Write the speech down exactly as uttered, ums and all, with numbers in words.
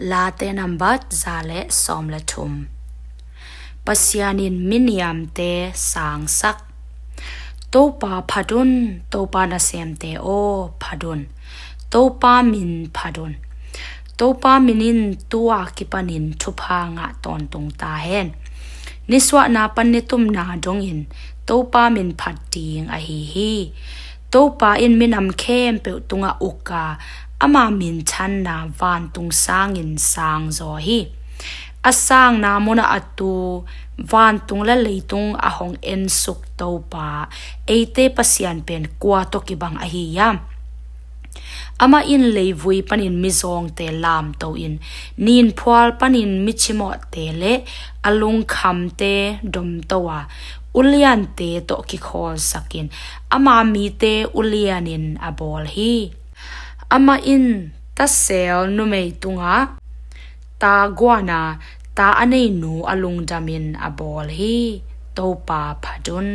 Late nambat za le sawm le thum. Pasian in miniamte sangsak. Topa phat un, Topa nasemte aw, phat un. Topa min phat un. Topa min in tu-a kipanin thupha ngah tawntung ta hen. Nisuahna pan nitumna dongin Topa min phat ding ahi hi. Topa in minam khempeuh tungah uk a, ama minthanna vantung sangin sangzaw hi. A sangna munah a tu, vantung le leitung a hong ensuk Topa, eite Pasian pen kua tawh kibang ahi hiam? Amah in leivui panin mizawngte lamto in, ninphual panin micimawhte le a lungkhamte domto a, uliante tawh kikhawlsakin, ama mite ulianin a bawl hi. Amah in tasel numei tungah ta guan a, ta a nei nu a lungdamin a bawl hi. Topa phat un.